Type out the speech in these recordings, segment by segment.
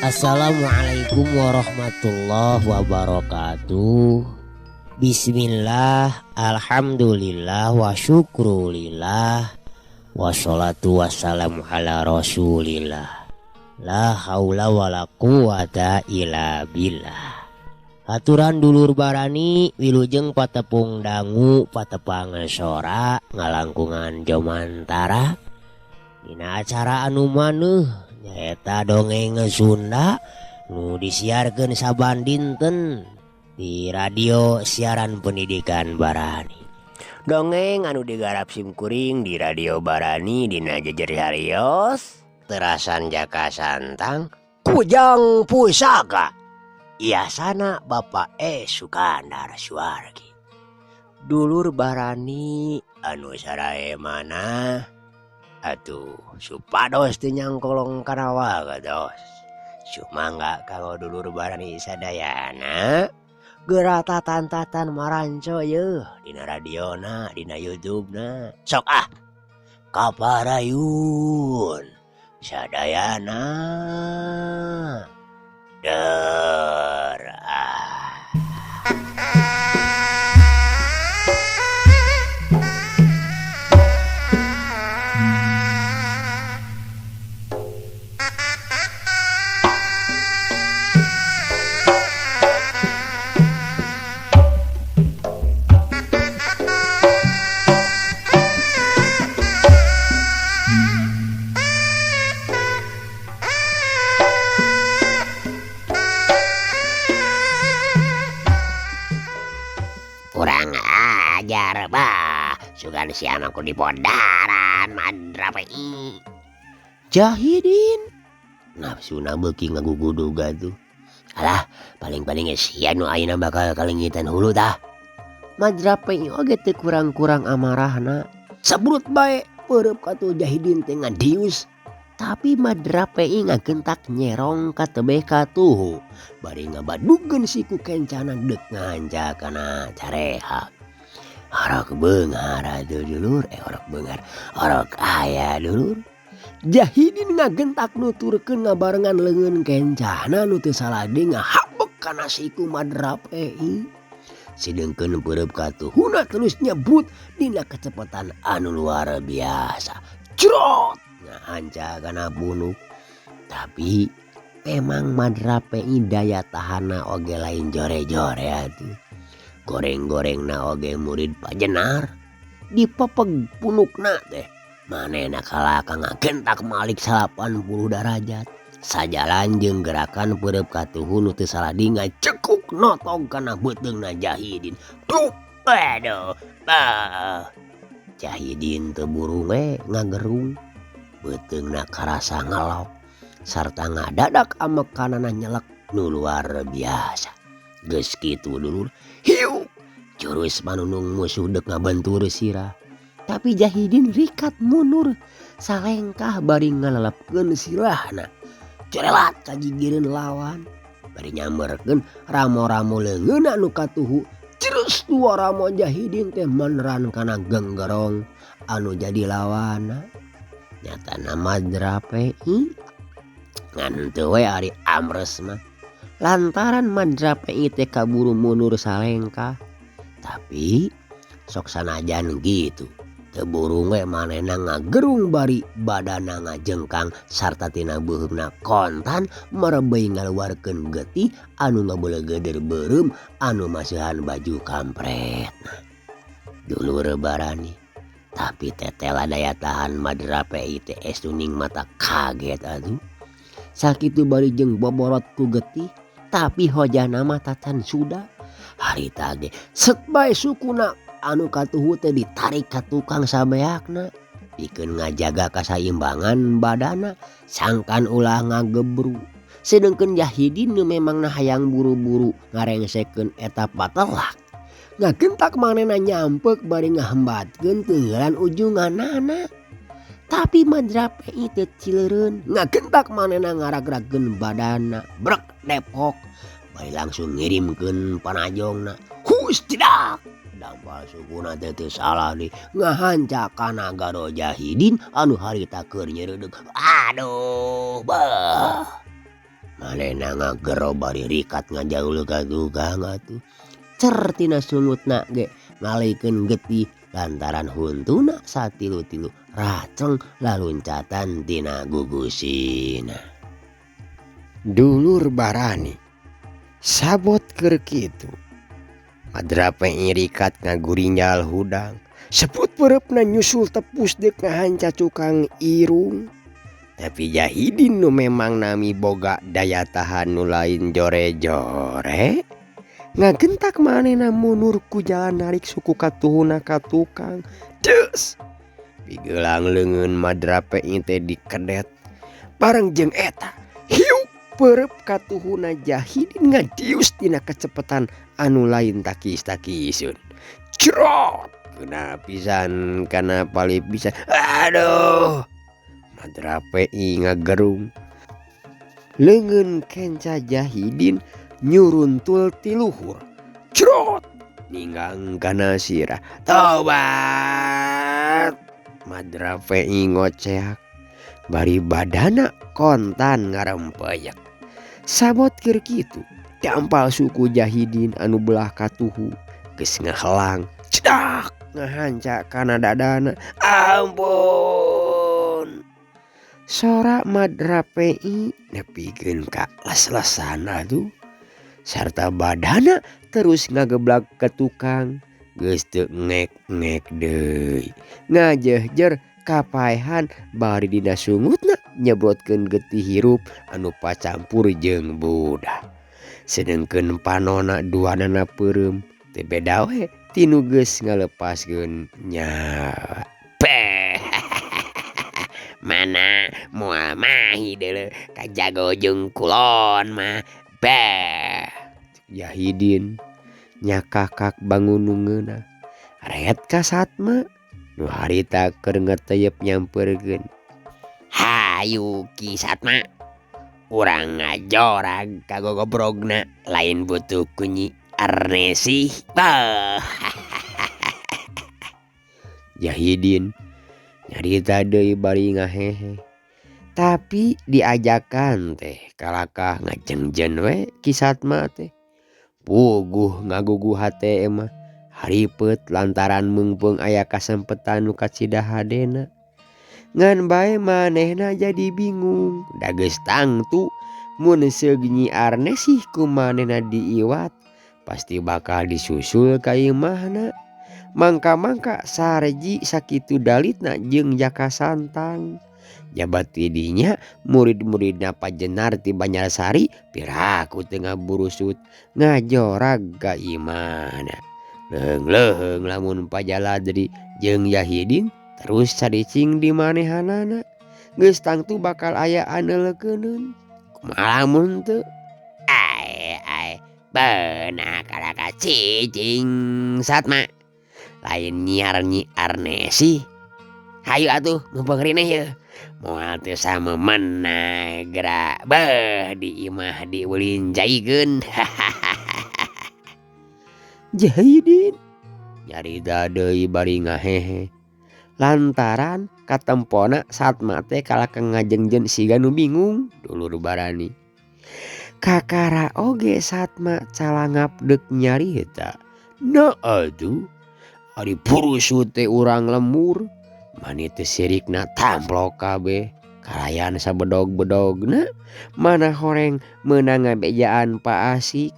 Assalamualaikum warahmatullahi wabarakatuh. Bismillah, alhamdulillah, wa syukrulillah, wassalatu wassalamu ala rasulillah. La haula wala quwata illa billah. Aturan dulur barani wilujeng patepung dangu patepang sora ngalangkungan jomantara. Dina acara anu maneuh nyaeta dongeng Sunda nu disiarkeun saban dinten di radio siaran pendidikan Barani. Dongeng anu digarap simkuring di radio Barani dina jejer harios terasan jaka santang Kujang Pusaka Iasana Bapak E Sukandar Suwargi. Dulur Barani anu sarae mana atuh supados teu nyangkolong kana wagedos. Sumangga kalau dulur Barani sadayana geura tatan-tatan maranco yeuh dina radiona dina YouTube-na. Sok ah kaparayun sadayana. Der ah. Kurang ajar bah, sugan siam aku di podaran madrapei. Jahidin nafsuna beuki ngaguguduga tuh. Alah, paling-paling sia nu ayeuna bakal kalengitan hulu tah. Madrapei oge teu kurang-kurang amarahna. Sabrut bae peureub katuh Jahidin teh ngadius. Tapi Madrapei ngagentak nyerong ka tebeh katuhu. Bari ngabadugeun siku kencana deuk nganca kana carehak. Orok beunghar atuh dulur, orok beunghar, orok aya dulur. Jahidin ngagentak nuturkeun ngabarengan leungeun kencana nu teu saladi ngahabek kana siku Madrapei. Sideungkeun peureub katuhuna terus nyebut dina kecepatan anu luar biasa. Crot! Ngahanca kana punuk. Tapi memang Madrapei daya tahana oge lain jore-jore atuh. Goreng-gorengna oge murid pajenar. Dipepeg punukna teh. Manehna kalaka ngagentak malik 80 derajat. Sajalan jeung gerakan peureub katuhu nu teu saladi ngacekuk notog kana beuteungna Jahidin. Duh, aduh, bah. Jahidin teu buru we ngagerung. Beuteungna karasa ngelok sarta ngadadak amekanana nyelek nu luar biasa. Geus kitu dulur, hiuk jurus manunung musuh deuk ngabentur sirah. Tapi Jahidin rikat mundur salengkah bari ngalelepkeun sirahna. Corelat ka gigireun lawan bari nyamberkeun ramo-ramo leungeunna nu katuhu. Jurus dua ramo Jahidin teh meneran kana genggerong anu jadi lawanna. Nyatana Madrapei ngan teu we ari amres mah. Lantaran Madrapei teh kaburu mundur salengkah. Tapi sok sanajan gitu teu burung we manehna ngagerung bari badana ngajengkang sarta tina beuheumna kontan merebeuy ngaluarkeun getih anu ngabelegeder beureum anu masihan baju kampretna. Dulur Barani. Tapi tetela daya tahan Madrapei teh estuning mata kaget atuh. Sakitu bari jeung boborot ku getih Tapi hojahna mah tacan suda. Harita ge set bae sukuna anu katuhu teh ditarik ka tukang sabeakna. Pikeun ngajaga kasaimbangan badana sangkan ulah ngagebru. Sedengkeun Jahidin nu memangna hayang buru-buru ngarengsekeun eta patelak. Ngagentak manehna nyampek bari ngahembatkeun teunggelan ujunganana. Tapi Madrapei teu cileureun ngagentak manehna ngaragragkeun badana brek depok bari langsung ngirimkeun panajongna. Hus tidak. Dampal sukuna teh teu salah deui ngahanca kana garo Jahidin anu harita keur nyereudeg. Aduh beuh. Manehna ngagero bari rikat ngajaul ka tukang atuh. Cer tina sungutna ge ngaleikeun getih lantaran huntuna satilu-tilu raceng laluncatan tina gugusina. Dulur barani sabot keur kitu. Madrapei rikat ngagurinjal hudang. Seput peureupna nyusul tepus deuk ngahanca cukang irung. Tapi Jahidin nu memang nami boga daya tahan nu lain jore-jore. Ngagentak manehna mundur ku jalan narik suku katuhuna ka tukang. Deus! Pigelang leungeun Madrapei teh dikedet. Bareng jeung eta hiup peureub katuhuna Jahidin ngadius tina kecepatan anu lain takis-takiseun. Crot! Kena pisan kana palip pisan. Aduh! Madrapei ngagerung. Leungeun kenca Jahidin nyuruntul ti luhur. Crot! Ninggang kana sirah. Tobat! Madrapei ngoceak. Bari badana kontan ngarempeyek. Sabot keur kitu, dampal suku Jahidin anu belah katuhu geus ngahelang. Cedak! Ngahanca kana dadana. Ampun! Sora Madrapei nepikeun ka les-lesan atuh. Sarta badana terus ngageblag ka tukang. Geus teu ngek-ngek deui. Ngajehjer kapaehan bari dina sungutna nyebrotkeun getih hirup anu pacampur jeung budah. Sedengkeun panona duanana peureum teu beda we tinu geus ngalepaskeun nyawa. Beh. Mana moal mahi deuleu ka jago jeung kulon mah. Beh. Jahidin nyakakak bangun nu ngeunah. Ret ka Satma nu harita keur ngeteyep nyampeurkeun. Hayu Ki Satma, urang ngajorag ka gogobrogna lain butuh ku Nyi Arnesi. Beuh. Jahidin nyarita deui bari ngahehe. Tapi diajakan teh kalakah ngajengjen we Ki Satma teh. Puguh ngagugu hate mah haripet lantaran meungpeung aya kasempetan nu kacida hadena. Ngan bae manehna jadi bingung. Da geus tangtu mun seug Nyi Arnesih ku manehna diiwat pasti bakal disusul ka imahna. Mangka-mangka Sarji sakitu dalitna jeung Jaka Santang. Jabat ti dinya murid-muridna Pajenar ti Banjarsari piraku teu ngaburusut ngajorag ka imahna. Leuheung-leuheung lamun Pajaladri jeung Jahidin terus caricing di manehanana. Geus tangtu bakal aya aneuleukeunun. Kumaha lamun teu? Ae ae beunah kalaka cicing Satma. Lain nyiar Nyi Arnesi. Hayu atuh mumpung rineh yeuh. Moal teu samemena geura beuh di imah diulinjaikeun. Jahidin nyarita deui bari ngahehe. Lantaran katempona Satma teh kalaka ngajengjen siga nu bingung dulur barani. Kakara oge Satma calangap deuk nyarita. Nah atuh ari purusut teh urang lemur. Mani teh sirikna tamplok kabeh. Kalayan sabedog-bedogna mana horeng meunang ngabejaan Pak Asik.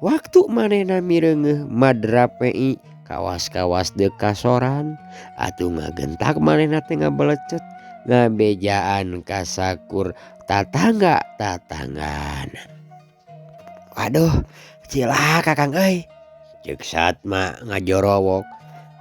Waktu manehna mireungeuh Madrapei kawas-kawas deuk kasoran atuh ngagentak manehna teh ngabelecet ngabejaan ka sakur tatangga-tatanggana. Waduh cilaka Kang euy. Ceuk Satma ngajorowok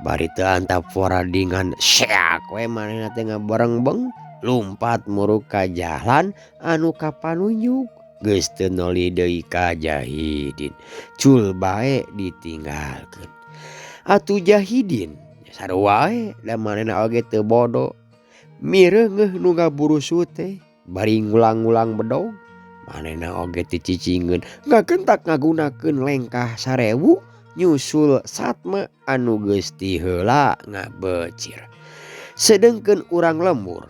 bari teu antap poradingan seak we manehna teh ngabarengbeng lumpat muruk ka jalan anu kapanunjuk geus teu nolih deui ka Jahidin cul bae ditinggalkeun. Atuh Jahidin sarua we da manehna oge teu bodo mireungeuh nu ngaburusut teh bari ngulang-ngulang bedog manehna oge teu cicingeun ngagentak ngagunakeun lengkah 1000 nyusul Satma anu geus ti heula ngabeucir. Sedengkeun urang lembur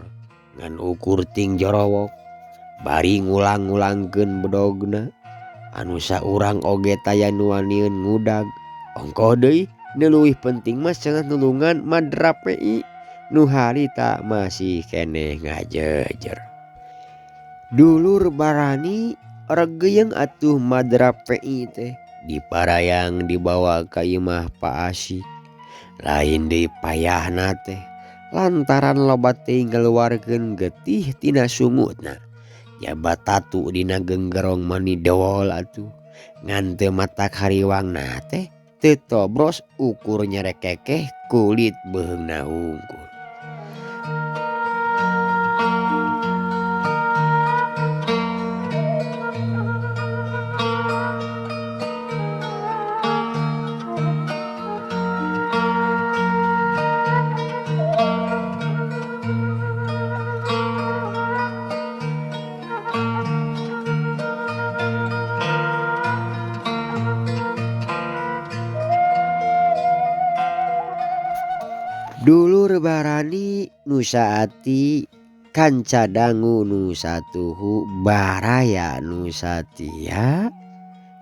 ngan ukur ting jorowok bari ngulang-ngulangkeun bedogna anu saurang oge taya nu wanieun ngudag ongkoh deui nu leuwih penting mah cenah nulungan Madrapei nu harita masih keneh ngajejer. Dulur barani regeyeng atuh Madrapei teh diparayang dibawa ka imah Pak Asik. Lain deui payahna teh lantaran loba teuing ngaluarkeun getih tina sungutna. Jaba tatu dina genggerong mani dewol atuh. Ngan teu matak hariwangna teh teu tobros ukur nyarekekeh kulit beuheungna hungkul. Dulur barani nu saati kanca dangu nu satuhu baraya nu satia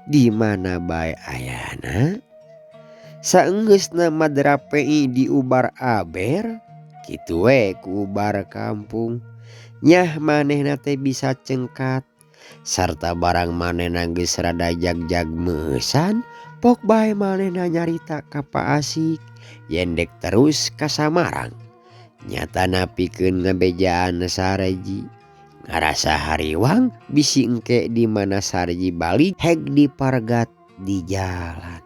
di mana bae ayana saenggeusna Madrapei diubar aber kitu we ku ubar kampung nyah manehna teh bisa cengkat sarta barang manehna geus rada jagjag meusan pok bae manehna nyarita ka Pak Asik yen dek terus ka Samarang nyatana pikeun ngabejaan Sarji ngarasa hariwang bisi engke di mana Sarji balik heg dipargat di jalan.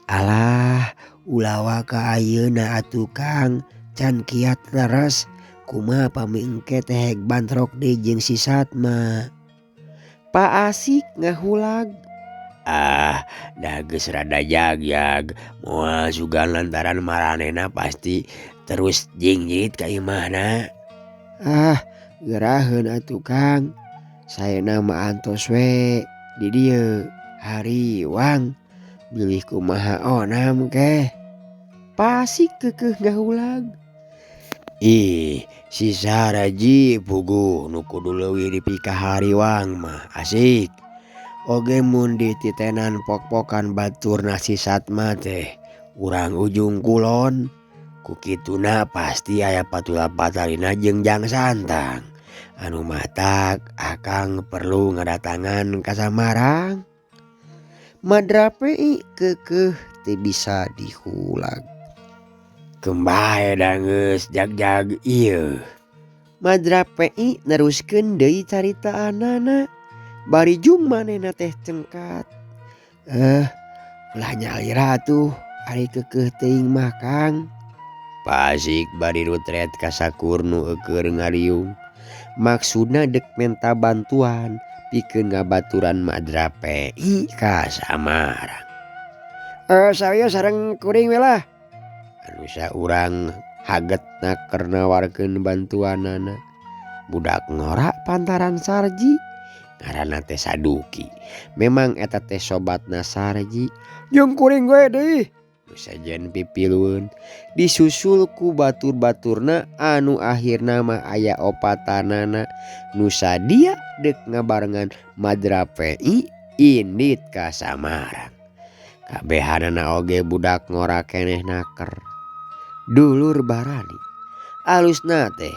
Alah ulah waka ayeuna atuh Kang can kiat leres kumaha pami engke teh heg bantrok deui jeung si Satma. Pak Asik ngahulag. Ah, da geus rada jagjag moal sugan lantaran maranehna pasti terus jingjit ka imahna. Ah, geraheun atuh Kang. Saena mah antos we di dieu hariwang bilih kumaha onam keh. Pasik keukeuh ngahulag. Ih, si Sarji puguh nu kudu leuwih dipikahariwang mah asik. Oge mun dititenan pok-pokan baturna si Satma teh urang ujung kulon. Ku kituna pasti aya patula-patalina jeung Jang Santang. Anu matak akang perlu ngadatangan ka Samarang. Madrapei keukeuh teu bisa dihulag. Kembae da geus jagjag ieu. Madrapei neruskeun deui caritaanana. Bari jung manehna teh cengkat. Ulah nyalira atuh ari keukeuh teuing mah Kang. Pasik bari rutret ka sakur nu eueur ngariung. Maksudna dek menta bantuan pikeun ngabaturan Madrapei ka Samarang. Saya sareng kuring we lah. Anu saurang hagetna keur nawarkeun bantuanana. Budak ngora pantaran Sarji. Ngaranna teh Saduki. Memang eta teh sobatna Sarji. Jeung kuring we deui. Nu sejen pipilueun disusul ku batur-baturna anu akhirna mah aya opatanana nu sadia deuk ngabarengan Madrapei indit ka Samarang. Kabehanana oge budak ngora keneh naker. Dulur barani alusna teh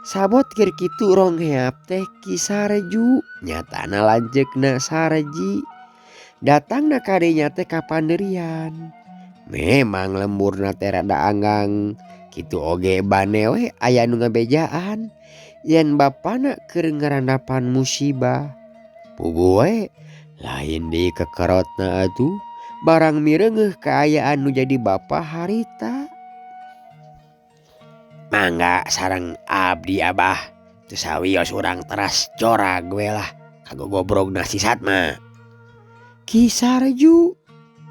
sabot keur kitu rongheap teh Ki Sarju nyatana lanceukna Sarji datangna kadenya teh ka panderian. Memang lemburna teh rada anggang kitu oge bane we aya nu ngabejaan yen bapana keur ngarandapan musibah. Puguh we Lain deui kekerotna atuh barang mireungeuh kaayaan nu jadi bapa harita. Mangga sareng abdi abah teu sawios urang teras jorag we lah kagogobrogna si Satma. Ki Sarju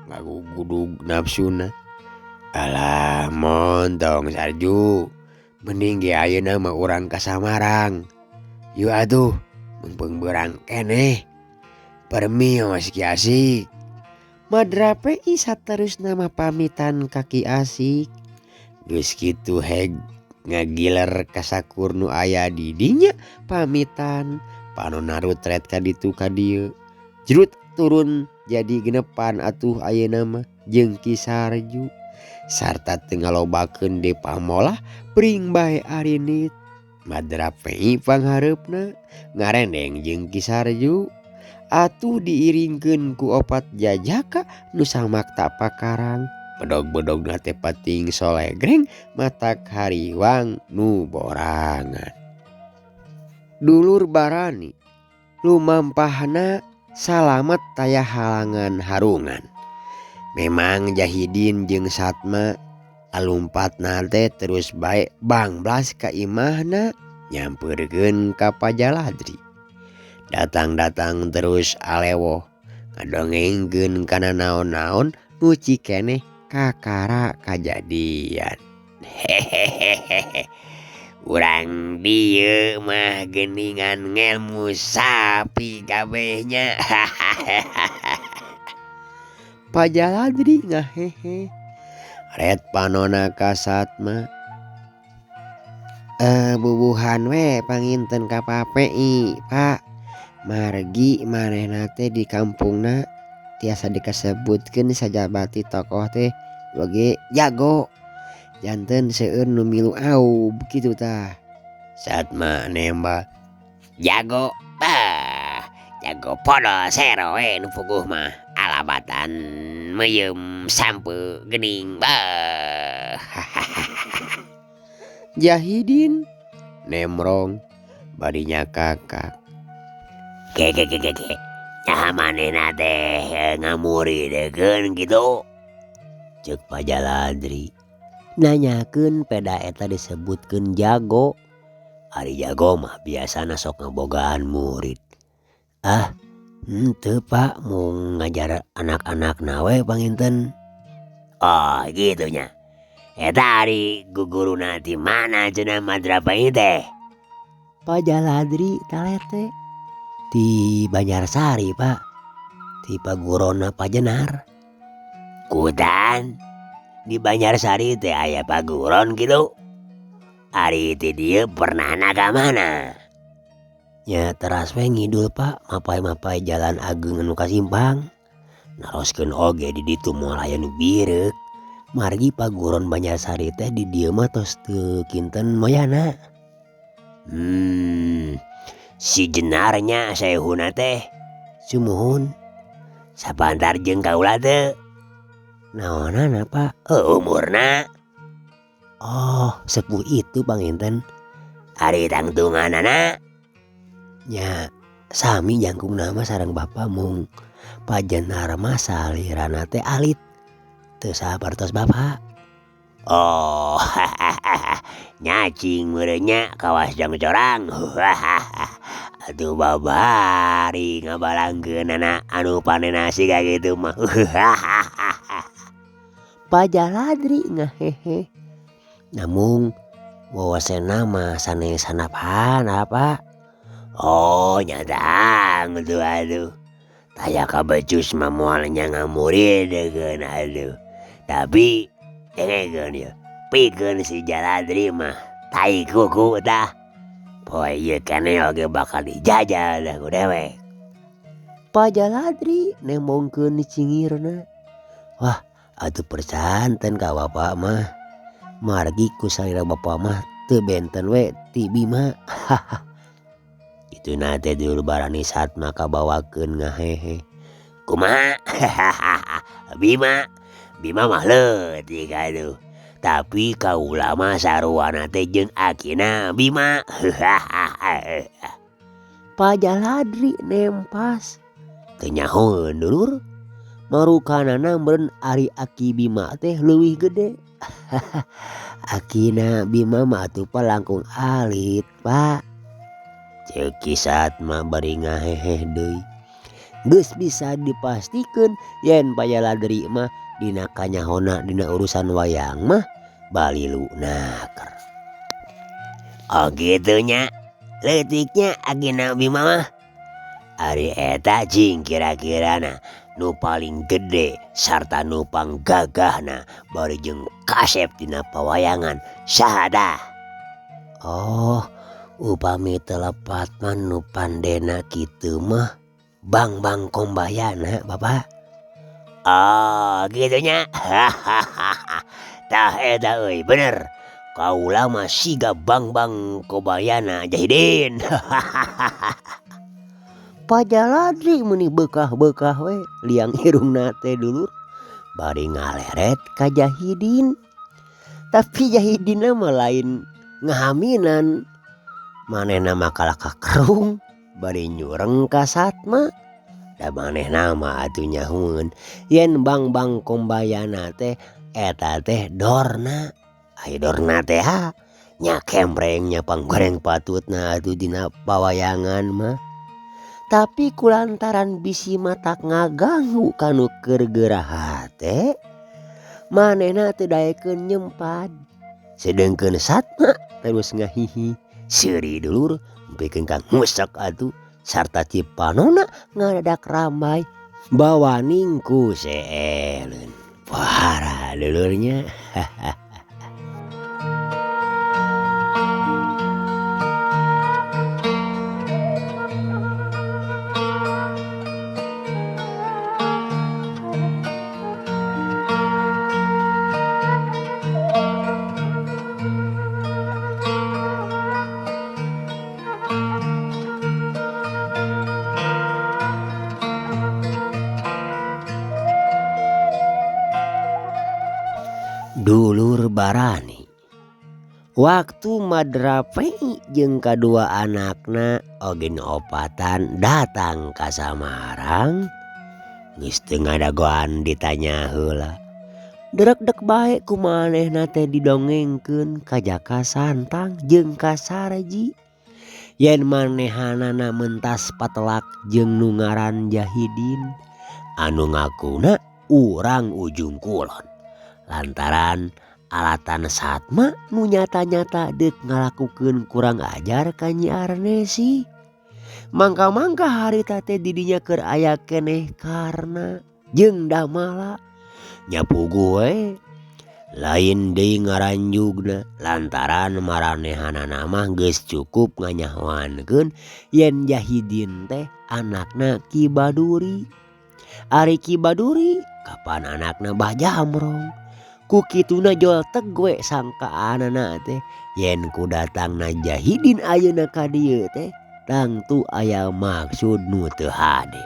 ngagugudug nafsuna. Alah montong Sarju mending ge ayeuna mah urang ka Samarang. Yuk atuh mumpung beurang keneh. Permios Ki Asik. Madrape saterusna mah pamitan ka Ki Asik. Geus kitu heg ngagiler ka sakur nu aya di dinya pamitan. Panonna rutret ka ditu ka dieu. Jrut turun jadi genepan atuh ayeuna mah jeung Ki Sarju. Sarta teu ngalobakeun deui pamolah pring bae arinit. Madrape panghareupna ngarendeng jeung Ki Sarju. Atuh diiringkeun ku opat jajaka nu samakta pakarang. Bedog-bedogna teh pating solegreng matak hariwang nu borangan. Dulur barani lumampahna salamet taya halangan harungan. Memang Jahidin jeung Satma alumpatna teh terus bae bangblas ka imahna nyampeurkeun ka Pajaladri. Datang-datang terus alewoh ngadongengkeun kana naon-naon nu cikeneh kakara kajadian. Hehehehe. Urang dieu mah geuningan ngelmu sapi kabehnya. Pajaladri ngahehe. Ret panona ka Satma. Bubuhan we panginten ka Papei, Pak. Margi manehna teh di kampungna tiasa dikasebutkeun sajabati tokoh teh oge jago. Janten seueur nu milu aub kitu tah. Satma nembak. Jago bah, jago podo sero we nu puguh mah alabatan meuyeum sampe geuning bah. Jahidin nemrong bari nyakakak. Ge ge ge ge ge. Nyaha manehna teh ngamuridekeun kitu. Ceuk Pajaladri. Nanyakeun peda eta disebutkeun jago. Ari jago mah biasana sok ngabogaan murid. Ah, henteu Pak mung ngajar anak-anakna we panginten. Oh kitu nya. Eta ari guguruna ti mana cenah Madrapai teh? Pajaladri talete. Di Banjarsari Pak. Di pagurona Pajenar. Kutan di Banjarsari teh aya paguron kitu. Ari ti dieu pernahna ka mana? Nya teras we ngidul Pak, mapay-mapay jalan ageung anu kasimpang. Naroskeun oge di ditu moal aya nu bireuk. Margi paguron Banjarsari teh di dieu mah tos teu kinten moyana. Si Jenarnya sehuna teh sumuhun. Sapantar jeung kaula teu. Naonana Pak? Umurna. Oh, sepuh itu panginten. Ari tangtunganana. Nya sami jangkungna mah sareng bapa mung Pajenar mah salirana teh alit. Teu sapertos bapa. Oh, nyacing meureun nya kawas jongcorang. Atuh babari ngabalangkeunana anu panena siga kitu mah. Pajaladri ngahehe. Namung wawasena mah sanes handap-handap Pak. Oh nya tah atuh atuh. Taya kabecus mah moal nya ngamuridekeun atuh. Tapi dengekeun ieu, pikeun si Jaladri mah tai kuku tah. Poe ieu keneh oge bakal dijajal ku dewek. Pajaladri nembongkeun cingirna. Wah, atuh percanten ka bapa mah. Margi ku salira bapa mah teu benten we ti Bima. Kituna teh dulur barani Satma kabawakeun ngahehe. Kumaha? Bima, Bima mah leutik atuh. Tapi kaula mah saruana teh jeung akina Bima. Pajaladri nempas. Teu nyahoeun dulur. Marukanana meureun ari aki Bima teh leuwih gede. Akina Bima mah atuh pa langkung alit Pak. Ceuk Ki Satma bari ngaheheh deui. Geus bisa dipastikeun yen Pajaladri mah dina kanyahona dina urusan wayang mah balilu naker. Oh kitu nya leutiknya akina Bima mah. Ari eta cing kira-kirana nu paling gede sarta nu panggagahna bari jeung kasep dina pawayangan saha tah? Oh upami teu lepat mah nu pandena kitu mah Bangbang Kombayana Bapak. Oh kitu nya tah eta euy bener kaula mah siga Bangbang Kombayana Jahidin. Pajaladri meuni beukah-beukah we liang irungna teh dulur bari ngaleret ka Jahidin. Tapi Jahidinna mah lain ngahaminan manehna mah kalah kakerung bari nyureng ka Satma. Da manehna mah atuh nyahoeun yen Bangbang Kombayana teh eta teh dorna. Ai dorna teh ha nya kempreng nya panggoreng patutna atuh dina pawayangan mah. Tapi kulantaran bisi matak ngaganggu kanu keur geurah hate manehna teu daekeun nyempad. Sedengkeun Satma terus ngahihi seuri dulur pikeun ka ngusek atuh sarta cipanona ngadadak ramai bawaning ku seeleun. Parah dulurnya. Dulur barani waktu Madrapei jeung kadua anakna oge nu opatan datang ka Samarang geus teu ngadagoan ditanya heula. Drekdek bae ku manehna teh didongengkeun ka Jaka Santang jeung ka Sarji. Yen manehanana mentas patelak jeung nu ngaran Jahidin anu ngakuna urang Ujung Kulon. Lantaran alatan Satma nu nyata-nyata deuk ngalakukeun kurang ajar ka Nyi Arnesi. Mangka-mangka harita teh didinya keur aya keneh karna jeung Damala nya puguh we lain deui ngaranjugna lantaran maranehanana mah geus cukup nganyahoankeun yen Jahidin teh anakna Ki Baduri. Ari Ki Baduri kapan anakna Bah Jamrong. Ku kituna jol teg we sangkaanana teh yen ku datangna Jahidin ayeuna ka dieu teh tangtu aya maksud nu teu hade.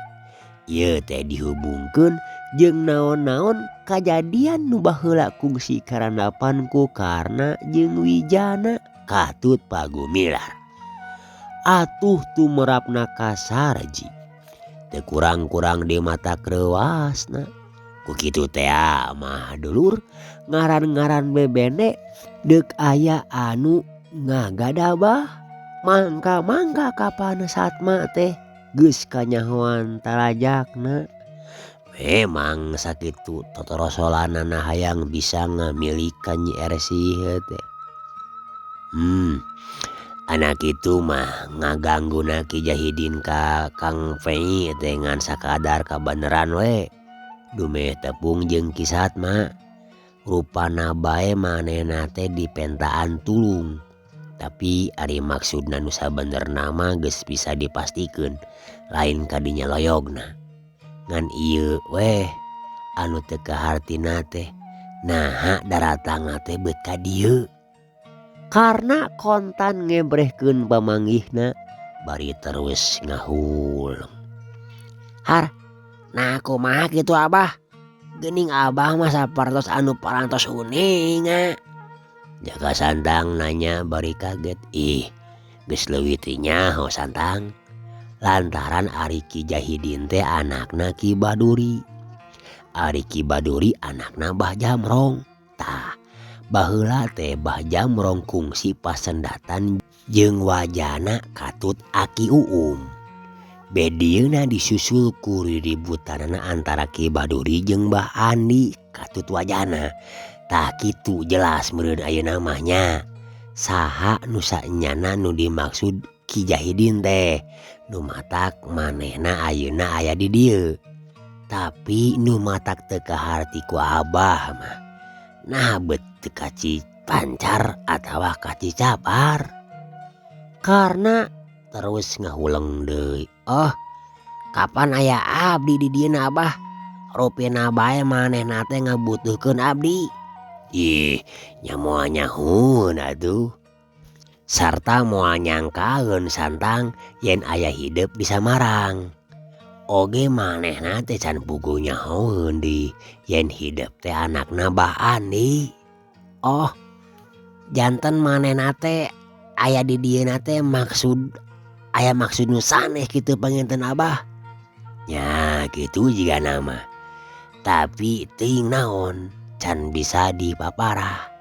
Ieu teh dihubungkeun jeung naon-naon kajadian nu baheula kungsi karandapan ku Karna jeung Wijana katut pagumilar. Atuh tumerapna ka Sarji teu kurang-kurang di mata kreuasna. Ku kitu teh mah dulur ngaran-ngaran bebene deuk aya anu ngagadabah mangka-mangka kapan Satma teh geus kanyahoan tarajakna. Memang sakitu totorosolanana hayang bisa ngamilik ka Nyi Ersih teh. Anak itu mah ngagangguna Ki Jahidin ka Kang Fei teh ngan sakadar kabeneran we. Dumeh tepung jeung Ki Satma rupana bae manehna teh dipentaan tulung. Tapi ari maksudna nu sabenerna mah geus bisa dipastikeun lain kadinya loyogna. Ngan ieu weh anu teu kahartina teh naha daratangna teh beut ka dieu. Karna kontan ngebrehkeun pamanggihna bari terus ngahuleng. Har, nah kumaha kitu Abah? Geuning Abah mah sapertos anu parantos uninga. Jaka Santang nanya bari kaget. Ih, geus leuwih ti nyaho Santang. Lantaran ari Ki Jahidin teh anakna Ki Baduri. Ari Ki Baduri anakna Bah Jamrong. Tah baheula teh Bah Jamrong kungsi pasendatan jeung wajana katut Aki Uum. Bedieuna disusul ku riributanana antara Ki Baduri jeung Bah Andi katut wajana. Tah kitu jelas meureun ayeuna mah nya. Saha nu saenyana nu dimaksud Ki Jahidin teh nu matak manehna ayeuna aya di dieu. Tapi nu matak teu kaharti ku abah mah nah bet teu kacipancar atawa kacicapar. Karna terus ngahuleng deui. Oh, kapan aya abdi di dieu na abah? Rupina bae manehna teh ngabutuhkeun abdi. Ih, nya moal nyahoeun atuh. Sarta moal nyangkaeun santang yen aya hidep di Samarang. Oge manehna teh can puguh nyahoeun deui yen hidep teh anakna Bah Andi. Oh, janten manehna teh aya di dieu na teh maksud aya maksud nu saneh kitu panginten abah. Nya kitu jigana mah. Tapi teuing naon can bisa dipaparah.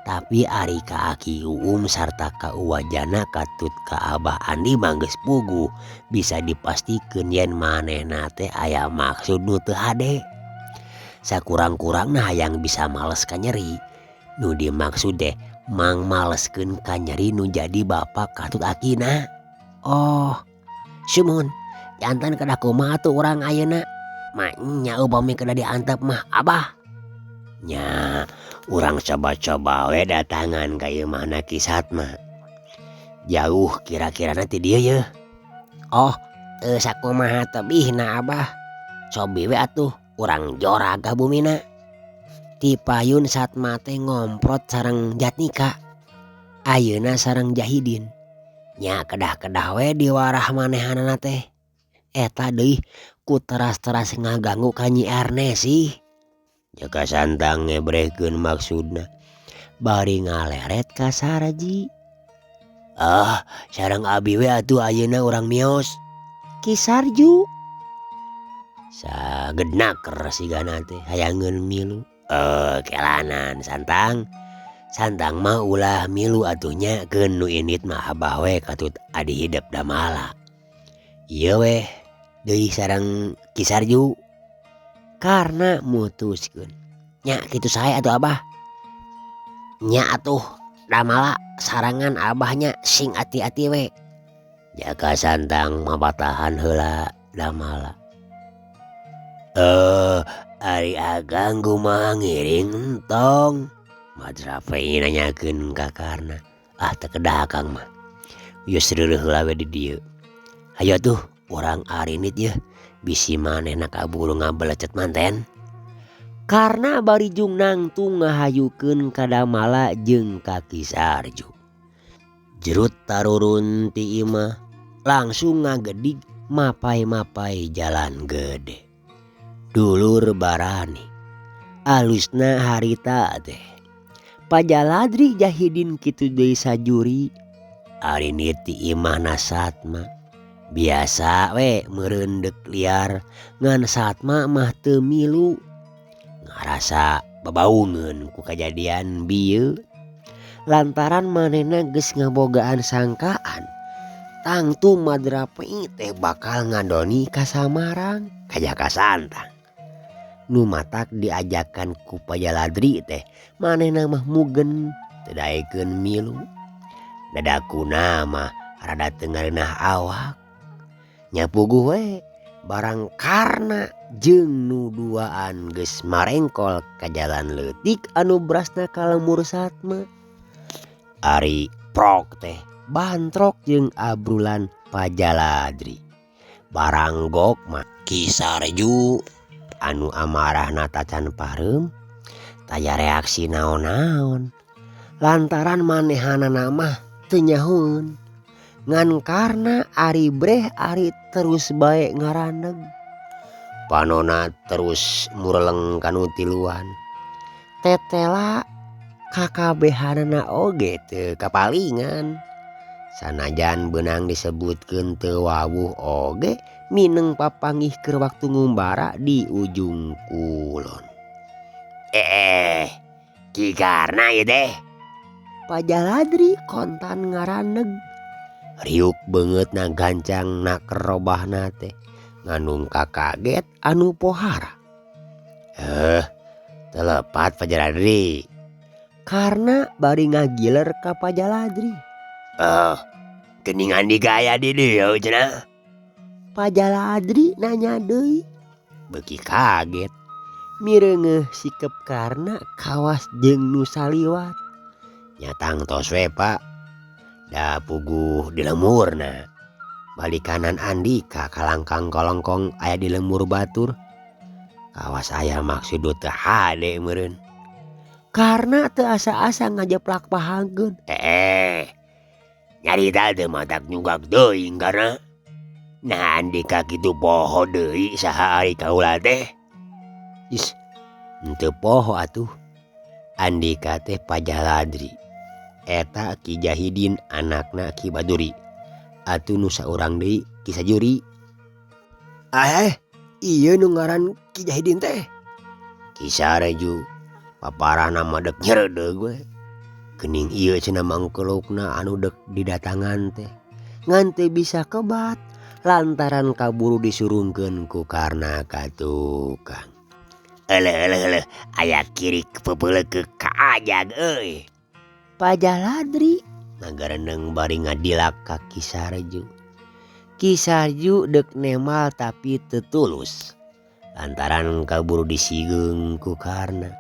Tapi ari ka Aki Uum sarta ka Uwajana katut ka Abah Andi mah geus puguh bisa dipastikeun yen manehna teh aya maksud nu teu hade. Sakurang-kurangna hayang bisa males ka nyeri. Nu dimaksud teh mang maleskeun ka nyeri nu jadi bapa katut akina. Oh, sumuhun jantan kedah kumaha tuh urang ayeuna? Maenya upami kedah diantep mah abah. Nya urang coba-coba we datangan ka imahna Ki Satma. Jauh kira-kirana ti dieu yeuh. Oh, teu sakumaha tebihna abah. Cobi we atuh urang jorag ka bumina. Ti payun Satma teh ngomprot sareng Jatnika. Ayeuna sareng Jahidin. Nya kedah-kedah we diwarah manehanana teh. Eta deui ku teras-teras ngaganggu ka Nyi Ernesi. Jaka Santang ngebrehkeun maksudna bari ngaleret ka Sarji. Ah, sareng abi we atuh ayeuna urang mios. Ki Sarju. Sagednaker sigana teh hayangeun milu. Kelanan Santang. Santang mah ulah milu atuh nya keun nu indit mah abah we katut adi hidep damala. Ieu weh deui sareng Ki Sarju. Karna mutuskeun. Nya kitu sae atuh abah. Nya atuh damala sarangan abahnya sing ati-ati we. Jaka Santang mapatahan heula damala. Ari akang kumaha ngiring entong. Madrafe nanyakeun ka Karna. Ah teu kedah akang mah. Geus reureuh heula we di dieu. Hayu atuh urang arinit yeuh. Bisi manehna kaburu ngabelecet manten. Karna barijung nangtung ngahayukeun ka Damala jeung ka Ki Sarju. Jerut tarurun ti imah langsung ngagedig mapai-mapai jalan gede. Dulur barani alusna harita teh. Pajaladri Jahidin kitu deui sajuri. Arinit ti imahna Satma. Biasa we meureun deuk liar ngan Satma mah teu milu. Ngarasa babaungeun ku kajadian bieu. Lantaran manehna geus ngabogaan sangkaan tangtu Madrape teh bakal ngadoni ka Samarang ka Jaka Santang. Nu matak diajakan ku Pajaladri teh manehna mah mugen teu daekeun milu. Dadakuna mah rada teu ngareunah awak. Nya puguh we barang Karna jeung nu duaan geus marengkol ka jalan leutik anu brasna ka lembur Satma. Ari prok teh bantrok jeung abrulan Pajaladri. Barang gok mah Ki Sarju anu amarahna tacan pareum taya reaksi naon-naon. Lantaran manehanana mah teu nyahoeun. Ngan karna ari breh ari terus bae ngaraneg. Panona terus mureleng kanu tiluan. Tetela kakabehanana oge teu kapalingan. Sanajan beunang disebutkeun teu wawuh oge mineng papanggih keur waktu ngumbara di ujung kulon. Ki Karna ieu teh. Pajaladri kontan ngaraneg. Riuk beungeutna gancang na kerobahna teh ngandung kakaget anu pohara. Telepat Pajaladri. Karna bari ngagiler ka Pajaladri. Geuning Andika aya di dieu cenah. Pajaladri nanya deui. Beuki kaget. Mireungeuh sikep Karna kawas jeung nu saliwat. Nya tangtos we Pak. Da puguh di lemurna. Balik kanan Andika kalangkang kolongkong aya di lemur batur. Kawas aya maksud teu hade meureun. Karna teu asa-asa ngajeplak pahageun. Nyarita teh matak nyunggak teuing karna. Nah Andika kitu poho deui saha ari kaula teh. Is, henteu poho atuh. Andika teh Pajaladri. Eta Ki Jahidin anakna Ki Baduri. Atuh nu saurang deui Ki Sajuri. Ieu nu ngaran Ki Jahidin teh. Ki Sarju paparahna mah dek nyeredeug we. Geuning ieu cenah mangkelukna anu dek didatangan teh. Ngan teu bisa kebat lantaran kaburu disurungkeun ku Karna ka tukang. Eleh eleh eleh aya kirik peupeuleukeuk ka ajag euy. Pajaladri ngagareneng bari ngadilak ka Ki Sarju. Ki Sarju dek nemal tapi teu tulus lantaran kaburu disigeung ku Karna.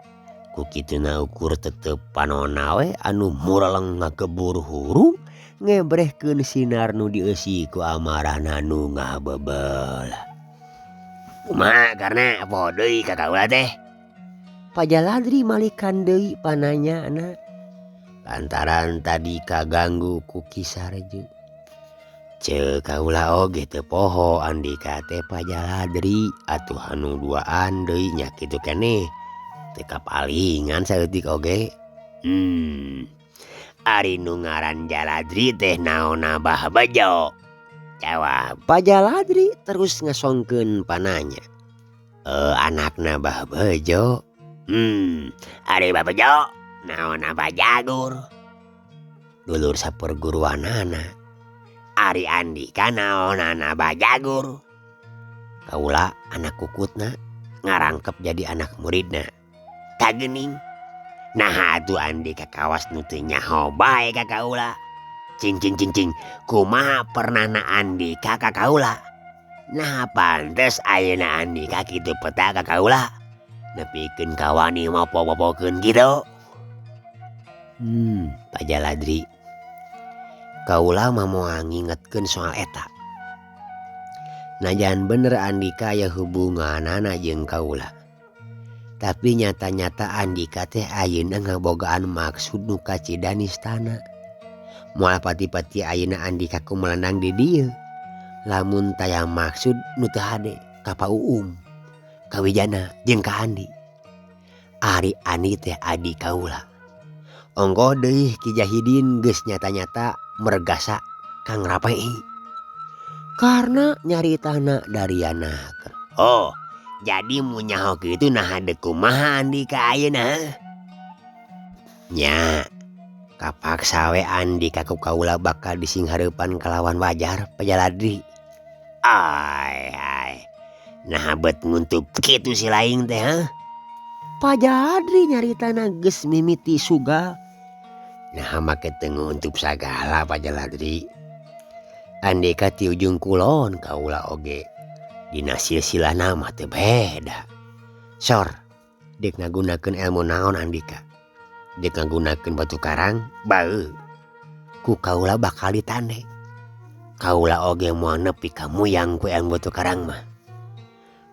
Ku kituna ukur tetep panonna we anu mureleng ngagebur hurung ngebrehkeun sinar nu dieusi ku amarahna nu ngabebelah. Kumaha Karna poho deui ka kaula teh? Pajaladri malikan deui pananyana lantaran tadi kaganggu ku Ki Sarju. Ceuk kaula oge teu poho Andika teh Pajaladri atuh anu duaan deui nya kitu keneh. Teu kapalingan saeutik oge. Ari nu ngaran Jaladri teh naonna Bah Bejo? Jawab. Pajaladri terus ngasongkeun pananya. Anakna Bah Bejo. Ari Bah Bejo naonna Bah Jagur? Dulur saperguruanana. Ari Andika naonana Bah Jagur? Kaula anak kukutna ngarangkep jadi anak muridna. Kagening. Nah atuh Andika kawas nu teu nyaho bae ka kaula. Cing cing cing cing kumaha pernahna Andika ka kaula? Nah pantes ayeuna Andika kitu peta ka kaula. Nepikeun kawani mopo-mopokeun kitu. Pajaladri. Kaula mah moal ngingetkeun soal eta. Najan bener Andika aya hubunganana jeung kaula. Tapi nyata-nyata Andika teh ayeuna ngabogaan maksud nu kacida nistana. Moal pati-pati ayeuna Andika kumelenang di dieu. Lamun taya maksud nu teu hade ka Pa Uum, ka Wijana jeung ka Andi. Ari Andi teh adi kaula. Ongkoh deui Ki Jahidin geus nyata-nyata mergasa Kang Rapei. Karna nyaritana dariana. Oh, jadi mun nyaho kitu naha deuk kumaha Andika ayeuna? Nya, kapaksa we Andika ku kaula bakal disinghareupan kalawan wajar Pajaladri. Ai ai. Naha bet nguntup kitu si laing teh ha? Pajaladri nyaritana geus mimiti sugal. Naha make teu nguntup sagala Pajaladri. Andika ti ujung kulon kaula oge. Dina silsilah nama teu beda. Sor, dek ngagunakeun ilmu naon Andika? Dek ngagunakeun batu karang, bae. Ku kaula bakal ditande. Kaula oge moal nepi ka muyang ku ilmu batu karang mah.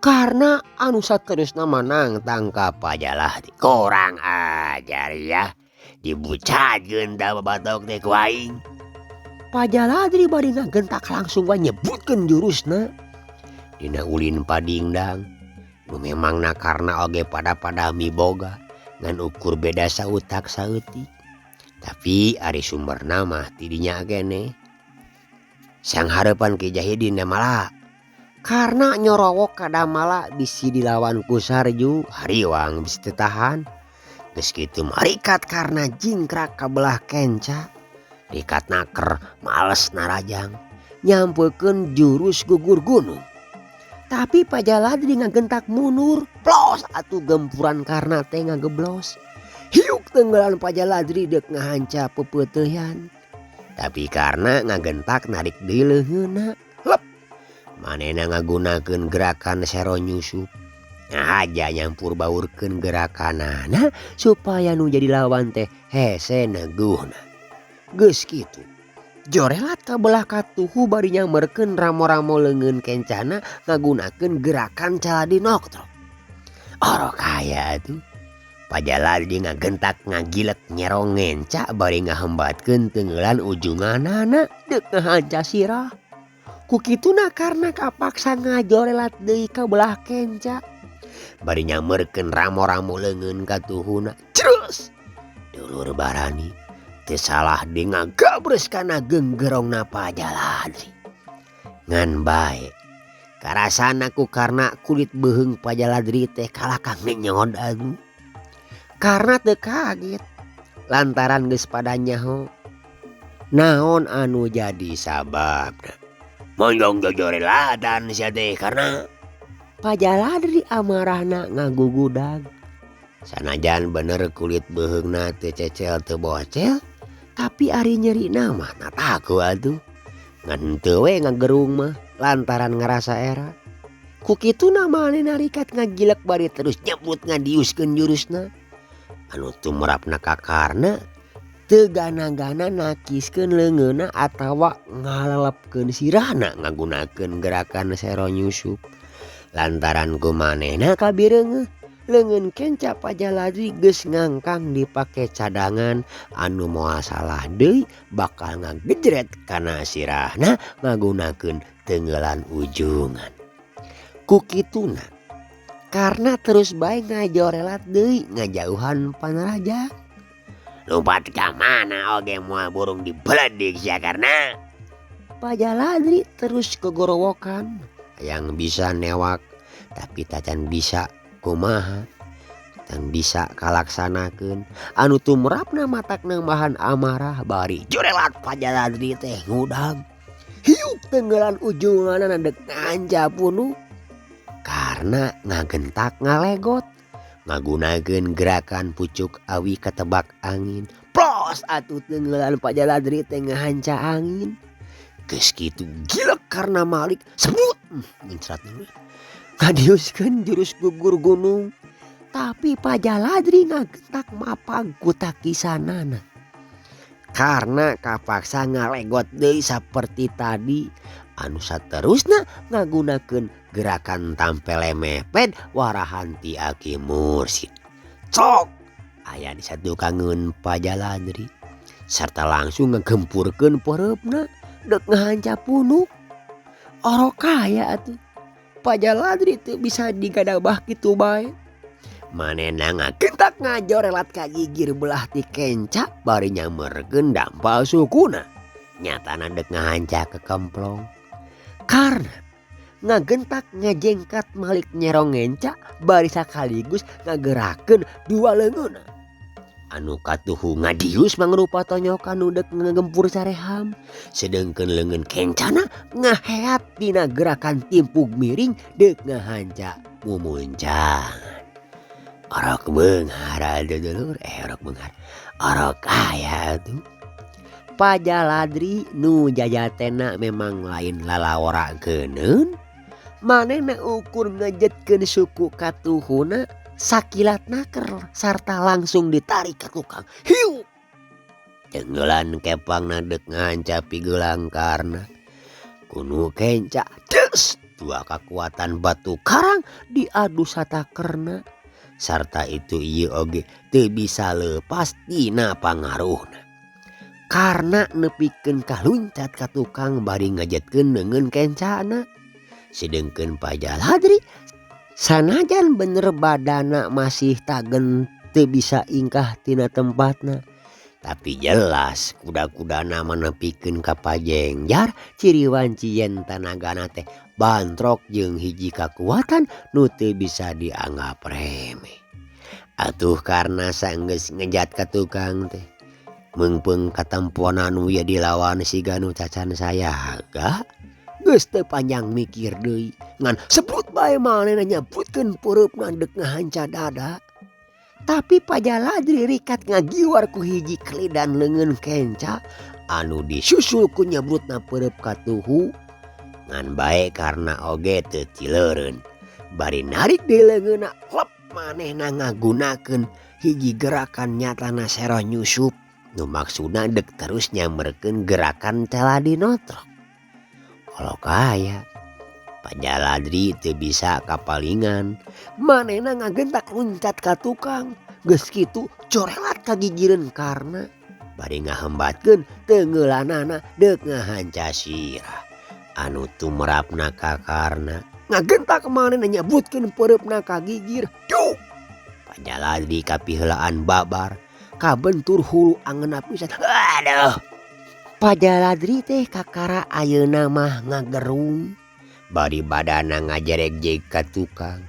Karena anu saterusna manang tangkap Pajaladri. Kurang ajar ya. Dibucadkeun da babatok teh ku aing. Pajaladri bari ngagentak langsung wae nyebutkeun jurusna. Dina ulin padingdang. Nu memangna karna oge pada-pada miboga ngan ukur beda sautak saeutik. Tapi ari sumberna mah ti dinya keneh. Sang hareupan Ki Jahidin Damala karena nyorowok ka Damala bisi dilawan ku Sarju hariwang bisi teu tahan. Geus kitu marikat karena jingkrak ka belah kenca. Rikat naker males narajang nyampekeun jurus gugur gunung. Tapi Pajaladri ngagentak mundur plos atuh gempuran karna teh ngageblos. Hiuk tenggelan Pajaladri deuk ngahanca pepeuteuhan. Tapi karena ngagentak narik deui leungeunna lep. Manehna ngagunakeun gerakan sero nyusup. Ngahaja nyampur baurkeun gerakanana supaya nu jadi lawan teh hese neguhna. Geus kitu. Jorelat ka belah katuhu bari nyamberkeun ramo-ramo leungeun kencana ngagunakeun gerakan caladi noktrok. Orok kaya atuh. Pajaladri ngagentak ngagilek nyerong ngenca bari ngahembatkeun teungeulan ujunganana deuk ngahanca sirah. Ku kituna karna kapaksa ngajorelat deui ka belah kenca. Bari nyamberkeun ramo-ramo leungeun katuhuna. Crus! Dulur barani teu salah deui ngagabres kana genggerongna Pajaladri. Ngan bae karasana ku karna kulit beuheung Pajaladri teh kalakah ngenyod atuh. Karna teu kaget lantaran geus pada nyaho naon anu jadi sababna. Monjong jojorelatan sia teh karna Pajaladri amarahna ngagugudag. Sanajan bener kulit beuheungna teu cecel teu bocel, tapi ari nyerina mah nataku atuh. Ngan henteu we ngagerung mah lantaran ngarasa era. Ku kituna manehna rikat ngagilek bari terus nyebut ngadiuskeun jurusna. Anu tumrapna ka karna teu gana-gana nakiskeun leungeunna atawa ngalelepkeun sirahna ngagunakeun gerakan sero nyusup. Lantaran ku manehna kabireungeuh leungeun kenca Pajaladri geus ngangkang dipake cadangan anu moal salah deui bakal ngagejret kana sirahna ngagunakeun teungeulan ujungan. Ku kituna karna terus bae ngajorelat deui ngajauhan panaraja. Lompat ka mana oge moal burung dibeledig sia karna. Pajaladri terus kegorowokan yang bisa newak tapi tacan bisa kumaha tan bisa kalaksanakeun anu tumrapna matak nambahan amarah bari jorelat Pajaladri teh ngudag. Hiuk tenggelan ujunganana deuk nganca punuk. Karena ngagentak ngalegot ngagunakeun gerakan pucuk awi katebak angin. Plos atuh tenggelan Pajaladri teh ngahanca angin. Geus kitu gilek karna malik sebut mencrat ngadiuskeun jurus gugur gunung. Tapi Pajaladri ngagentak mapag ku takisanana. Karna kapaksa ngalegot deui saperti tadi anu saterusna ngagunakeun gerakan tampele mepet warahan ti Aki Mursid. Cok aya di satukangeun Pajaladri sarta langsung ngegempurkeun peureupna deuk ngahanca punuk. Orok kaya atuh. Pajaladri teu bisa digadabah kitu bae. Manehna ngagentak ngajorelat ka gigir belah ti kenca bari nyamberkeun dampal sukuna. Nyatana deuk ngahanca kekemplong. Karna ngagentak ngajengkat malik nyerong ngenca bari sakaligus ngagerakeun dua leungeunna. Anu katuhu ngadius mangrupa tonyokan nu deuk ngagempur sareham. Sedengkeun leungeun kencana ngaheat dina gerakan timpug miring deuk ngahanca mumuncangan. Orok beunghar atuh dulur, orok beunghar. Orok kaya atuh. Pajaladri nu jajatena memang lain lalawara geuneun. Manehna ukur ngejetkeun suku katuhuna sakilat naker sarta langsung ditarik ka tukang. Hiu! Tenggelan kepangna deuk ngahanca pigelang karna. Kunu kenca des dua kakuatan batu karang diadu satakerna. Sarta itu ieu oge teu bisa leupas tina pangaruhna. Karna nepikeun kaluncat ka tukang bari ngajetkeun leungeun kencana. Sedengkeun Pajaladri sanajan bener badana masih tagen teu bisa ingkah tina tempatna. Tapi jelas kuda-kudana mah nepikeun ka pajengjar ciri wanci yen tanagana teh bantrok jeung hiji kakuatan nu teu bisa dianggap remeh. Atuh karna sanggeus ngejat ka tukang teh meungpeung katemponan nu ieu dilawan siga nu cacan sayaga geus teu panjang mikir deui ngan sebut bae manehna nyebutkeun peureupna deuk ngahanca dada. Tapi Pajaladri rikat ngagiwar ku hiji kelidan leungeun kenca anu disusul ku nyebrutna peureub ka tuhu ngan bae karna oge teu tileureun bari narik deui leungeunna lep manehna ngagunakeun hiji gerakan nyatana sero nyusup nu maksudna deuk terus nyamberkeun gerakan caladi notrok. Kolok aya Pajaladri teu bisa kapalingan manehna ngagentak luncat ka tukang geus kitu corelat ka gigireun karna bari ngahembatkeun teungeulanana deuk ngahanca sirah anu tumrapna ka karna ngagentak manehna nyebutkeun peureupna ka gigir duk. Pajaladri kapiheulaan babar kabentur hulu angeunna pisan aduh. Pajaladri teh kakara ayeuna mah ngagerung bari badana ngajereg-jeg ka tukang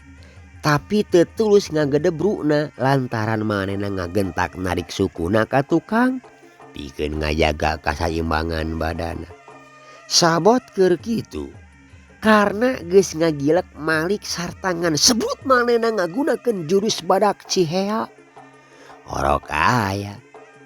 tapi teu tulus ngagedebruna lantaran manehna ngagentak narik sukuna ka tukang pikeun ngajaga kasaimbangan badana. Sabot keur kitu karna geus ngagilek malik sarta ngan sebut manehna ngagunakeun jurus badak Cihea. Orok aya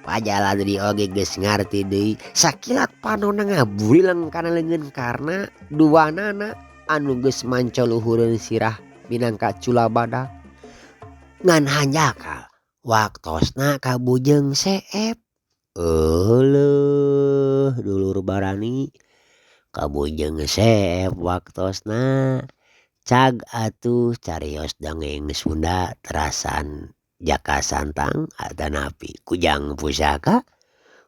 Pajaladri oge geus ngarti deui sakilat panonna ngaburileng kana leungeun karna duanana anu geus manco luhureun sirah minangka cula badak. Ngan hanjakal waktosna kabujeng seep. Euleuh dulur barani kabujeng seep waktosna cag atuh carios dongeng Sunda terasan Jaka Santang atanapi Kujang Pusaka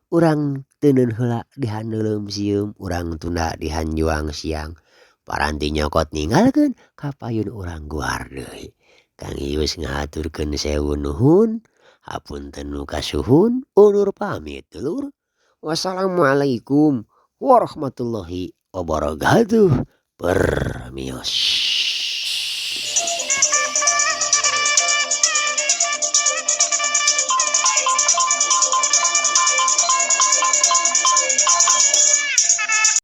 urang teuneun heula dihandeuleum sieum urang tunda dihanjuang siang paranti nyokot ninggalkeun ka payun urang guar deui. Kang Ius ngahaturkeun sewu nuhun hapunten nu kasuhun undur pamit dulur. Wassalamualaikum warahmatullahi wabarakatuh. Permios.